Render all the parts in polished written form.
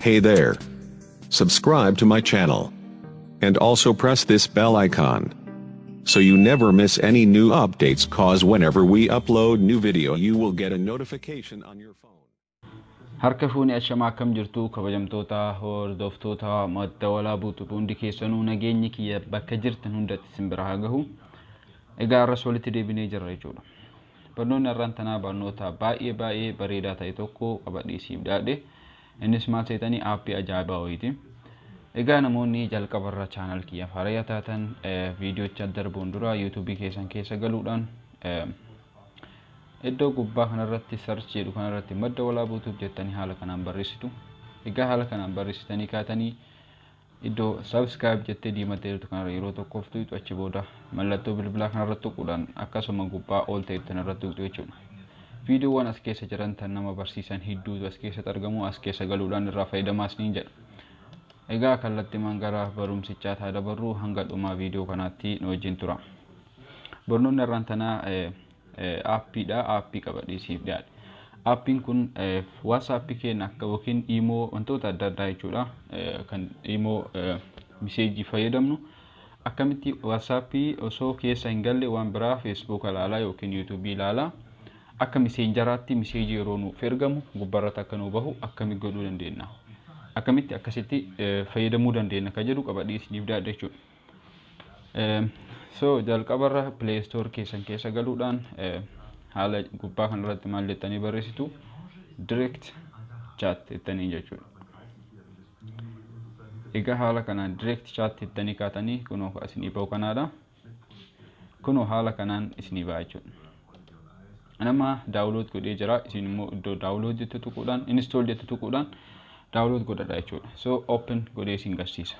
Hey there. Subscribe to my channel. And also press this bell icon. So you never miss any new updates, cause whenever we upload new video you will get a notification on your phone. Harka fuunee, ashamaa, akkam jirtu kabajamtoota hordoftoota Madda Walaabuu hundi keessanuu? Nageenyi kiyya bakka jirtan hundatti isin bira haa gahu. Egaa har'as walitti deebinee jirra jechuudha. Barnoonni har'aan tanaa barnoota baay'ee baay'ee bareedaa ta'e tokko qabadhee siif dhiyaadhe. Innis maal seetanii? Aappii ajaa'ibaa wayiiti. Egaa namoonni jalqabarra channel kiyyaaf haaraa taatan, viidiyoocha darbuun dura yuutuubii keessan keessa galuudhaan iddoo gubbaa kanarratti search jedhu kanarratti Madda Walaabuu Tube jettanii haala kanaan barreessitu. Egaa haala kanaan barreessitanii kaatanii iddoo subscribe jettee diimattee jirtu kanarra yeroo tokkoof tuqxu. Achi booda mallattoo bilbilaa kanarratti tuquudhaan akkasuma gubbaa ol ta'e kanarratti tuqxu jechuudha. Viidiyoowwan as keessa jiran tan nama barsiisan hedduutu as keessatti argamu, as keessa galuudhaan irraa fayyadamaa isiniin jedha. Egaa kallattiimaan gara barumsichaa taa dabarru, hanga dhumaa viidiyoo kanaatti nu wajjin tura. Barnoonni har'aan tanaa aappiidha. Aappii qabadhee siif dhiyaadhe. Aappiin kun waasaappii keenya akka yookiin iimoo wantoota adda addaa jechuudha. Kan iimoo miseejii fayyadamnu akkamitti waasaappii osoo keessa hin galle waan biraa feesbuuka ilaalaa yookiin yuutuubii ilaalaa akka miseenjaraatti miseejii yeroo nuuf ergamu gubbaarratti akka nu bahu akkamitti godhuu dandeenya? Akkamitti akkasitti fayyadamuu dandeenya kan jedhu qabadhee isiniif dhiyaadhe jechuudha. So jalqabarra Play Store keessan keessa galuudhaan haala gubbaa kanarratti maal jettanii barreessitu? Direct Chat jettanii jechuudha. Egaa haala kanaan Direct Chat jettanii kaatanii kunoo isinii bahu kanaadha. Kunoo haala kanaan isinii baha jechuudha. Nama download godhee jira, isin immoo iddoo download jettu tuquudhaan, install jettu tuquudhaan download godhadha jechuudha. So open godhee isin garsiisa.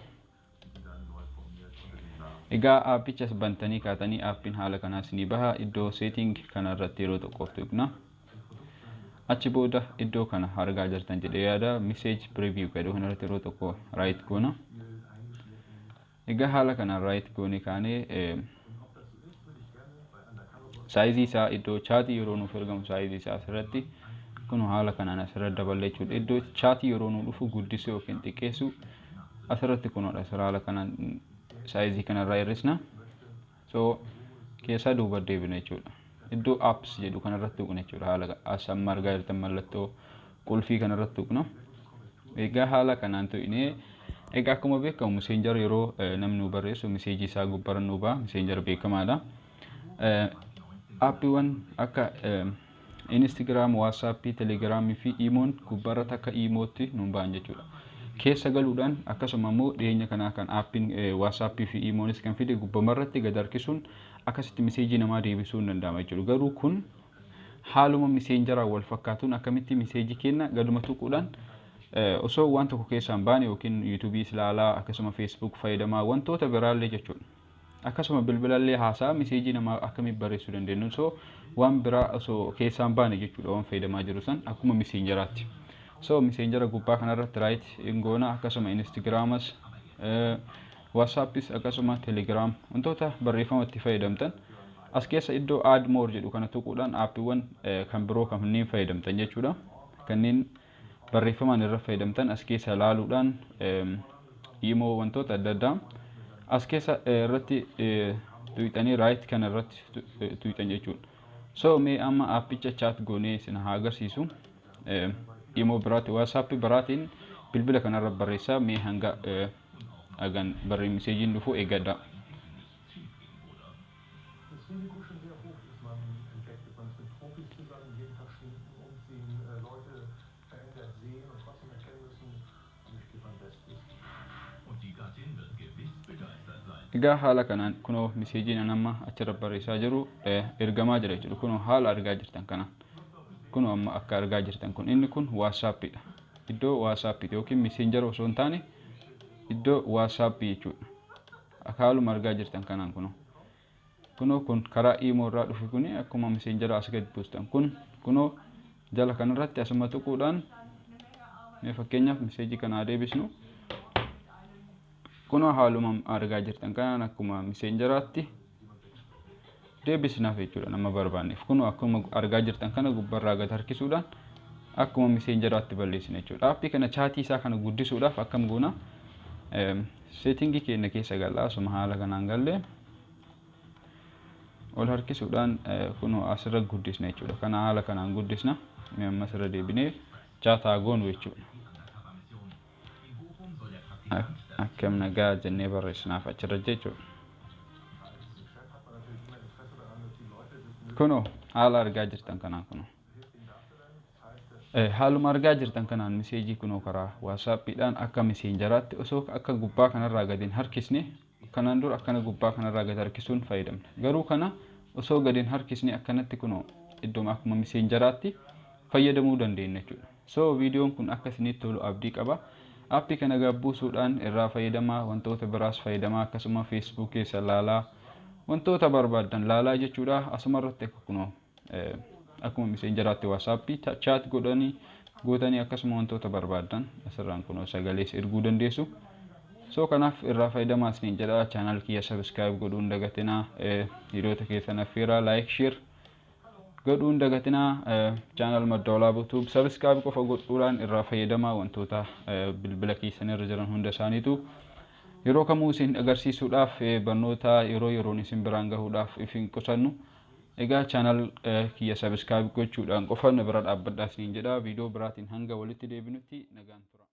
Egaa aappichas bantanii kaatanii aappiin haala kanaa isinii baha. Iddoo setting kanarratti yeroo tokkoof tuqna. Achi booda iddoo kana argaa jirtan jedhee yaada, message preview jedhu kanarratti yeroo tokko right goona. Egaa haala kanaan right goone kaanee saayizii isaa iddoo chaatii yeroo nuuf ergamu saayizii isaa asirratti kun haala kanaan asirratti daballa jechuudha. Iddoo chaatii yeroo nu dhufu guddisuu yookiin xiqqeessuu asirratti kunoodha. Asirra haala kanaan saayizii kanarraa hir'isna. So keessaa duuba deebina jechuudha. Iddoo apps jedhu kanarratti tuqna jechuudha. Haala as amma argaa jirtan mallattoo qulfii kanarratti tuqna. Egaa haala kanaan tuqnee, egaa akkuma beekamu messenger yeroo namni nu barreessu miseejii isaa gubbaarra nu ba'a. Messenger beekamaadha. Aappiiwwan akka Instagram, WhatsApp, Telegram fi Imoon gubbaarratti akka Imootti nu ba'an jechuudha. Keessa galuudhaan akkasuma immoo dhiyeenya kanaa kan aappiin WhatsApp fi Imoonis kan fide gubbamarratti gad harkisuun akkasitti miseejii namaa deebisuu hin danda'ama jechuudha. Garuu kun haaluma miseenjaraa wal fakkaatuun akkamitti miseejii kenna gaduma tuquudhaan osoo waan tokko keessaan baane yookiin yuutuubii ilaalaa akkasuma feesbuuk fayyadamaa wantoota biraallee jechuudha. Akkasuma bilbilallee haasaa miseejii namaa akkamitti barreessuu dandeenyu osoo waan biraa osoo keessaan baane jechuudha, waan fayyadamaa jiru san akkuma miseenjaraatti. So miseenjara gubbaa kanarratti right goona, akkasuma instagraamas, waatsaappis, akkasuma telegiraam wantoota barreeffama itti fayyadamtan as keessa iddoo add more jedhu kana tuquudhaan aappiiwwan kan biroo kanneen fayyadamtan jechuudha. Kanneen barreeffamaan irra fayyadamtan as keessa ilaaluudhaan imoo wantoota adda addaa as keessa irratti tuqxanii right kana irratti tuqxan jechuudha. So mee amma aappicha chat goonee isin haa agarsiisu. Imoo biraati, waatsaappii biraatiin bilbila kanarra barreessaa, mee hanga hagan barree miseejiin dhufu eeggadha. Das Risiko schon sehr hoch, dass man entdeckt wird. Man ist mit Profis zusammen, die jeden Tag schminken, umziehen, Leute verändert sehen und trotzdem erkennen müssen, und ich gebe mein Bestes. Und die Gattin wird gewiss begeistert sein. Egaa haala kanaan kunoo miseejiin an amma achirra barreessaa jiru ergamaa jira jechuudha. Kunoo haala argaa jirtan kanaan. Kunoo amma akka argaa jirtan kun inni kun waasaappiidha. Iddoo waasaappiiti yookiin miseenjara osoo hin taane iddoo waasaappii jechuudha. Akka haaluma argaa jirtan kanaan kunoo. Kunoo kun karaa iimoo irraa dhufe, kuni akkuma miseenjara as gadi buustan kun kunoo jala kanarratti asuma tuquudhaan mee fakkeenyaaf miseejii kana haa deebisnu. Kunoo haaluma argaa jirtan kanaan akkuma miseenjaraatti deebisnaaf jechuudha nama barbaanneef. Kunoo akkuma argaa jirtan kana gubbarraa gad harkisuudhaan Akkuma Messengeraatti balleessina jechuudha. Aappii kana chaatii isaa kana guddisuudhaaf akkam goona? Settingii keenya keessa galla. Asuma haala kanaan gallee ol harkisuudhaan kunoo asirra guddisna jechuudha. Kana haala kanaan guddisna. Mee ammas irra deebinee chaataa goonu jechuudha. Akkam nagaa jennee barreessinaaf achirra jechuudha. Kunoo haala argaa jirtan kanaan kunoo. Haaluma argaa jirtan kanaan miseejii kunoo karaa WhatsAppiidhaan akka Messengeraatti osoo akka gubbaa kanarraa gadi hin harkisne. Kanaan dura akkana gubbaa kanarraa gadi harkisuun fayyadamna. Garuu kana osoo gadi hin harkisne akkanatti kunoo iddoo akkuma Messengeraatti fayyadamuu dandeenya jechuudha. So viidiyoon kun akka isinitti tolu abdii qaba. Aappii kana gabbuusuudhaan irraa fayyadamaa, wantoota biraas fayyadamaa, akkasuma Facebook keessa laalaa, wantoota barbaaddan laalaa jechuudha. Asuma irratti akka kunoo akkuma Messengeraatti WhatsAppii chat godhanii gootanii akkasuma wantoota barbaaddan asirraan kunoo sagalees erguu dandeessu. So kanaaf irraa fayyadamaa isiniin jedha. Channel kiyya subscribe godhuun dagatinaa, hiriyoota keessan affeeraa, like, share godhuun dagatinaa. Channel Madda Walaabuu Tube subscribe qofa godhuudhaan irraa fayyadamaa. Wantoota bilbila keessan irra jiran hunda isaaniitu yeroo kamuu isin agarsiisuudhaaf, barnoota yeroo yeroon isin biraan gahuudhaaf if hin qusannu. Egaa channel kiyya subscribe gochuudhaan qofa na bira dhaabbadhaa isiniin jedha. Viidiyoo biraatiin hanga walitti deebinutti nagaan tura.